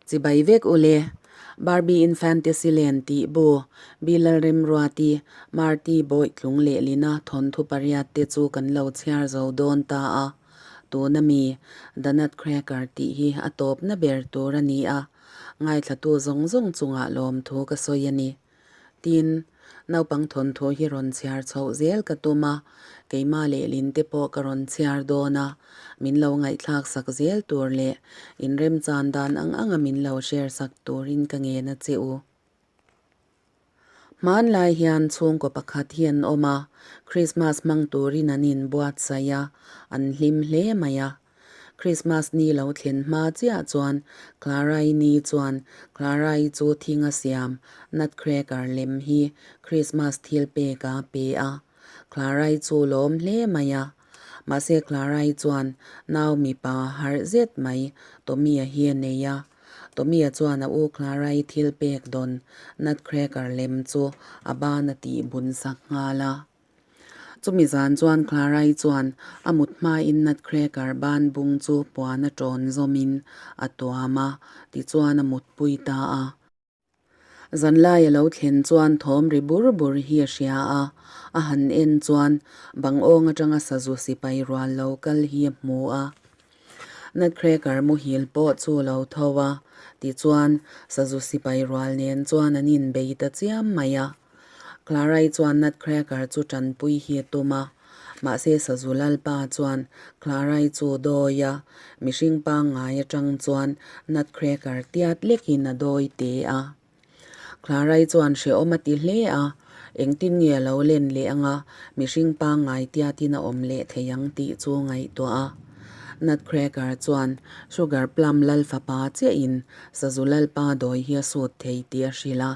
Chibai vek u le. Barbie in Fantasyland tih bu, Bilal Remruati, Marty Bawitlung leh Lina thawnthu pariat te chu kan lo chhiar zo dawn ta a. Tuna mi, The Nutcracker tih hi a tawpna ber tur a ni a, ngaithlatu zawng zawng chungah lawmthu ka sawi a ni. Tin, naupang thawnthu hi rawn chhiar chhoh zel ka tum a, keimah leh Linte pawh ka rawn chhiar dawn a, min lo ngaihthlak sak zel tur leh inremchan dan ang anga min lo share sak turin ka ngen a che u. Hmanlai hian chhungkaw pakhat hi an awm a, Krismas hmang turin an inbuatsaih a, an hlim hle mai a. Krismas ni lo thlen hma chiah chuan Clara-i ni chuan Clara-i chu thing a siam nutcracker lem hi Krismas thil pek a pe a. Clara-i chu lawm hle mai a. Mahse Clara-i chuan nau mipa harh zet mai Tommy-a hi a nei a. Tommy-a chuan a u Clara-i thil pek dawn nutcracker lem chu a ban a tih bun sak nghal a. Chumi zan chuan Clara-i chuan a mut hmain nutcracker ban bung chu puan a ṭawn zawmin a tuam a, tichuan a mutpui ta a. Zanlai a lo thlen chuan thawm ri bur bur hi a hria a, a han en chuan bang awng aṭanga sazu sipai rual lo kal hi a hmu a. Nutcracker muhil pawh chu lo tho a, tichuan sazu sipai rual nen chuan an inbei ta chiam mai a. Clara-i chuan Nutcracker chu tanpui hi a tum a, mahse sazu lalpa chuan Clara-i chu dawi a, mihring pangngai atang chuan Nutcracker tiat lekin a dawi te a. Clara-i chuan hrehawm a ti hle a, engtin nge a lo len leh anga mihring pangngai tiatin a awm leh thei ang tih chu ngaihtuah a. Nutcracker chuan Sugar Plum lal fapa chiahin sazu lalpa dawi hi a sut thei tih a hrilh a.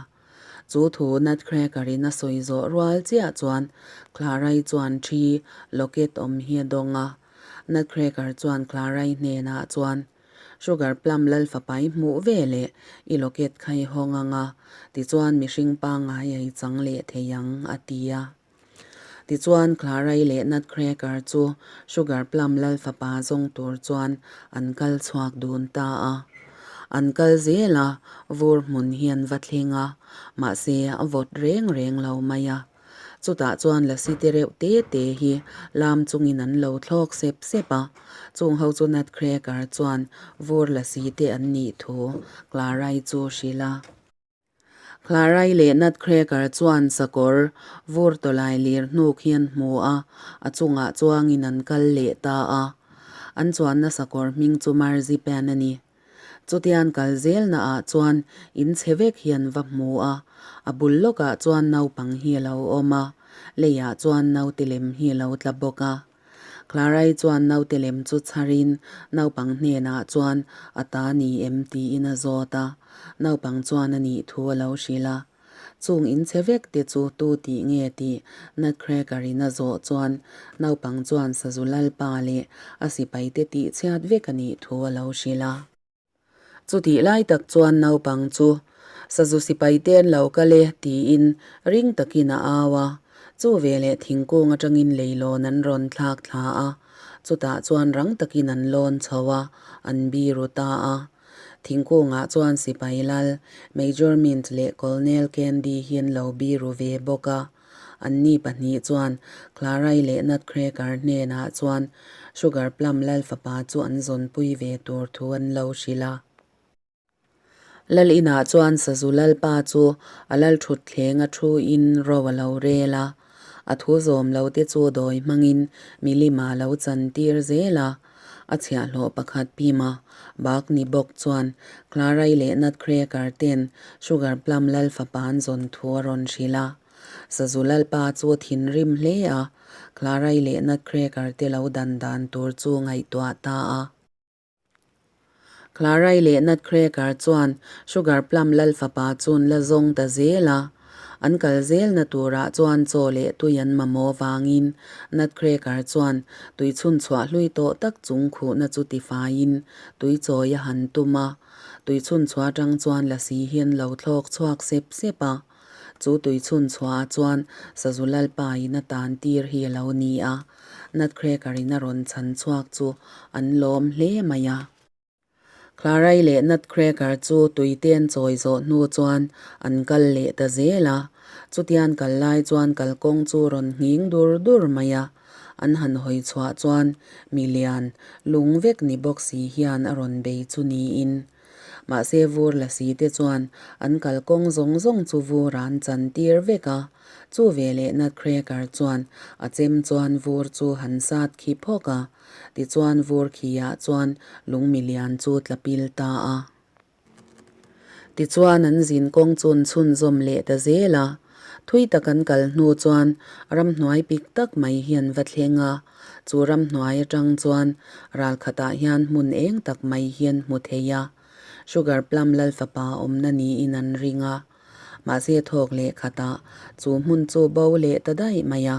Chu thu Nutcracker in a sawi zawh rual chiah chuan Clara-i chuan thi locket awm hi a dawng a. Nutcracker chuan Clara-i hnenah chuan, Sugar Plum lal fapa i hmuh ve leh i locket kha i hawng ang a, tichuan mihring pangngai a i chang leh thei ang, a ti a. Tichuan Clara-i leh Nutcracker chu Sugar Plum lal fapa zawng tur chuan an kal chhuak dun ta a. An kal zel a, vur hmun hi an va thleng a, mahse a vawt reng reng lo mai a. Chutah chuan lasi te reuh te te hi lam chungin an lo thlawk sep sep a, chung ho chu Nutcracker chuan vur lasi te an nih thu Clara-i chu hrilh a. Clara-i leh Nutcracker chuan sakawr vur tawlai lir hnuk hi an hmu a, a chungah chuangin an kal leh ta a. An chuanna sakawr hming chu Marzipan a ni. Chutian kal zelnaah chuan in chhe vek hi an va hmu a, a bul lawkah chuan naupang hi a lo awm a, leiah chuan naute lem hi a lo tla bawk a. Clara-i chuan naute lem chu chharin naupang hnenah chuan a ta ni em tiin a zawt a, naupang chuan a nih thu a lo hrilh a. Chung in chhe vek te chu tu tih nge tih Nutcracker-in a zawh chuan naupang chuan sazu lalpa leh a sipaite tih chhiat vek a nih thu a lo hrilh a. Chutih lai tak chuan naupang chu sazu sipai te an lo kal e tiin ring takin a au a, chu veleh thingkung atangin leilawn an rawn thlak thla a, chutah chuan rang takin an lawn chho a, an biru ta a. Thingkungah chuan sipai lal, Major Mint leh Colonel Candy hi an lo biru ve bawk a. Anni pahnih chuan Clara-i leh Nutcracker hnenah chuan Sugar Plum lal fapa chu an zawnpui ve tur thu an lo hrilh a. Lal inah chuan sazu lalpa chu a lal thut thleng a thu in ro a lo rel a, a thu zawm lo te chu dawi hmangin milim a lo chan tir zel a. A chhiahhlawh pakhat Pima bak ni bawk chuan Clara-i leh Nutcracker ten Sugar Plum lal fapa an zawn thu a rawn hrilh a. Sazu lalpa chu a thinrim hle a, Clara-i leh Nutcracker te lo dan dan tur chu ngaihtuah ta a. Clara-i leh Nutcracker chuan Sugar Plum lal fapa chun la zawng ta zel a. An kal zelna turah chuan chaw leh tui an mamawh vangin Nutcracker chuan tui chhun chhuah hlui tawh tak chung khuhna chu tifaiin tui chawi a han tum a. Tui chhun chhuah atang chuan lasi hi an lo thlawk chhuak sep sep a. Chu tui chhun chhuahah chuan sazu lalpa in a tan tir hi a lo ni a. Nutcracker in a rawn chhan chhuak chu an lawm hle mai a. Clara-i leh Nutcracker chu tui te an chawi zawh hnu chuan an kal leh ta zel a. Chutian kal lai chuan kalkawng chu rawn nghing dur dur mai a. An han hawi chhuah chuan milian lung vek ni bawk si hian a rawn bei chu niin. Mahse vur la si te chuan an kalkawng zawng zawng chu vur an chan tir vek a. Chu veleh Nutcracker chuan a chem chuan vur chu han sat khi phawk a. Tichuan vur khiah chuan lung milian chu tla pil ta a. Tichuan an zin kawng chun chhunzawm leh ta zel a. Thui tak an kal hnu chuan ramhnuai pik tak mai hi an va thleng a. Chu ramhnuai atang chuan ralkhatah hian hmun eng tak mai hi an hmu thei a. Sugar Plum Lalfapa awmna niin an ring a. Mahse thawk leh khatah chu hmun chu bo leh ta daih mai a.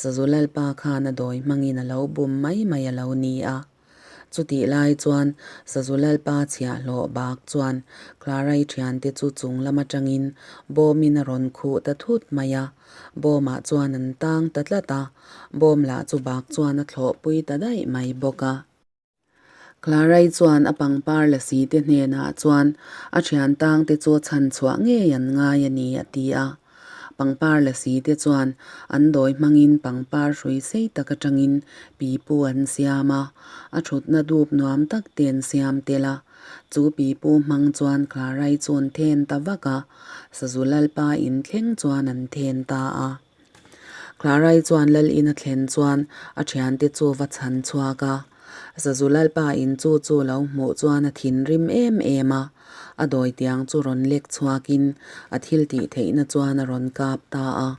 Sazu Lalpa khan a dawi hmangin a lo bum mai mai a lo ni a. Chutih lai chuan Sazu Lalpa chhiahhlawh bak chuan Clara-i thiante chu chung lam atangin bawmin a rawn khuh ta thut mai a. Bawmah chuan an tang ta tlat a, bawm lah chu bak chuan a thlawhpui ta daih mai bawk a. Clara-i chuan a pangpar lasi te hnenah chuan a thian tangte chu chhan chhuah ngei an ngai a ni a ti a. Pangpar lasi te chuan an dawi hmangin pangpar hrui sei tak atangin pipu an siam a, a thutna dup nuam tak te an siam tel a. Chu pipu hmang chuan Clara-i chu an then ta vak a, Sazu Lalpa in thleng chuan an then ta a. Clara-i chuan Lal in a thlen chuan a thiante chu va chhan chhuak a. Sazu Lalpa in chu chu lo hmuh chuan a thinrim em em a. A dawi tiang chu rawn lek chhuakin a thil tih theihna chuan a rawn kap ta a.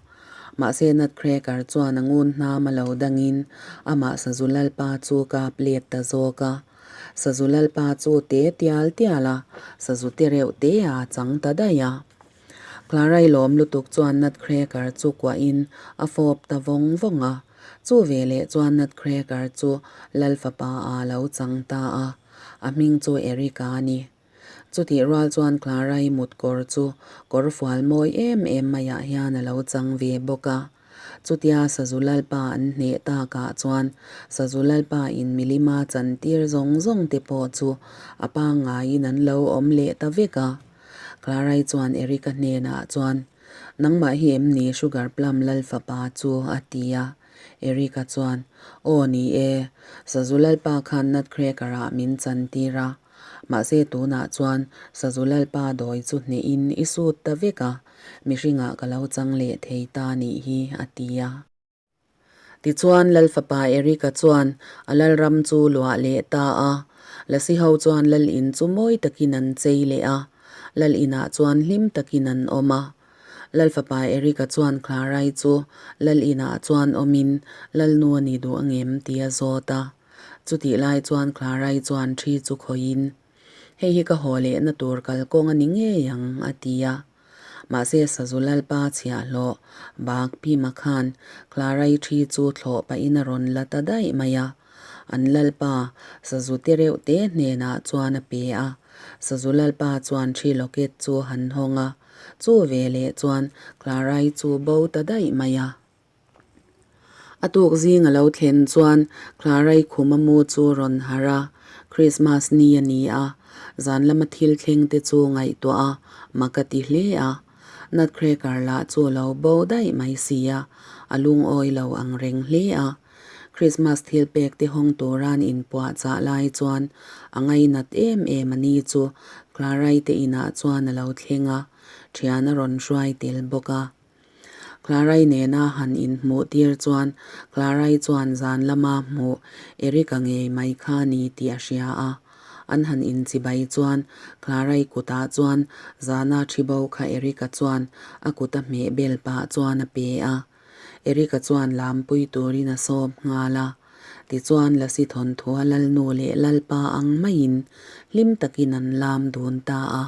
Mahse Nutcracker chuan a ngun hnam a lo dangin amah Sazu Lalpa chu kap let ta zawk a. Sazu Lalpa chu te tial tial a, Sazu te reuh te a chang ta daih a. Clara-i lawm lutuk chuan Nutcracker chu kuahin a fawp ta vawng vawng a. Chu veleh chuan Nutcracker chu Lal fapa a lo chang ta a, a hming chu Eric-a a ni. Chutih rual chuan Clara-i mut kawr chu kawr fual mawi em em maiah hian a lo chang ve bawk a. Chutia Sazu Lalpa an hneh takah chuan Sazu Lalpa in milima chantir zawng zawng te pawh chu a pangngaiin an lo awm leh ta vek a. Clara-i chuan Eric-a hnenah chuan, Nangmah hi em ni Sugar Plum Lal fapa chu? a ti a. Eric-a chuan, Aw ni e, Sazu Lalpa khan Nutcracker-ah min chantir a. Mahse tunah chuan Sazu Lalpa dawi chu hnehin i sut ta vek a, mihringah ka lo chang leh thei ta nih hi, a ti a. Tichuan, Lal fapa Erika chuan a lalram chu luah leh ta a. Lasi ho chuan lal in chu mawi takin an chei leh a, lal inah chuan hlim takin an awm a. Lal fapa Erika chuan Clarai chu lal inah chuan awmin lalnu a ni duh angem tih a zawt a. Chutih lai chuan Clarai chuan thi chu khawihin, Hei hi ka haw lehna tur kalkawng a ni ngei ang, a ti a. Mahse Sazu Lalpa chhiahhlawh bak Pima khan Clara-i thi chu thlawh pahin a rawn la ta daih mai a. An Lalpa Sazu te reuh te hnenah chuan a pe a. Sazu Lalpa chuan thi locket chu han hawng a. Chu veleh chuan Clara-i chu bo ta daih mai a. A tuk zing a lo thlen chuan Clara-i khum a mu chu rawn harh a, Christmas ni a ni a, zan lama thil thleng te chu ngaihtuah a, mak a ti hle a. Nutcracker lah chu a lo bo daih mai si a, a lungawi lo ang reng hle a. Christmas thil pek te hawng tura'n inpuah chah lai chuan a ngainat em em a ni chu Clara-i te inah chuan a lo thleng a, thian a rawn hruai tel bawk a. Clara-i nena han inhmuh tir chuan Clara-i chuan zan lama hmuh Eric-a ngei mai kha ni tih a hria a. An han inchibai chuan Clara-i kutah chuan zana thi bo kha Eric-a chuan a kut a hmeh bel pah chuan a pe a. Eric-a chuan lampui turin a sawp nghal a. Tichuan Lasi thawnthu a Lalnu leh Lalpa ang maiin hlim takin an lam dun ta a.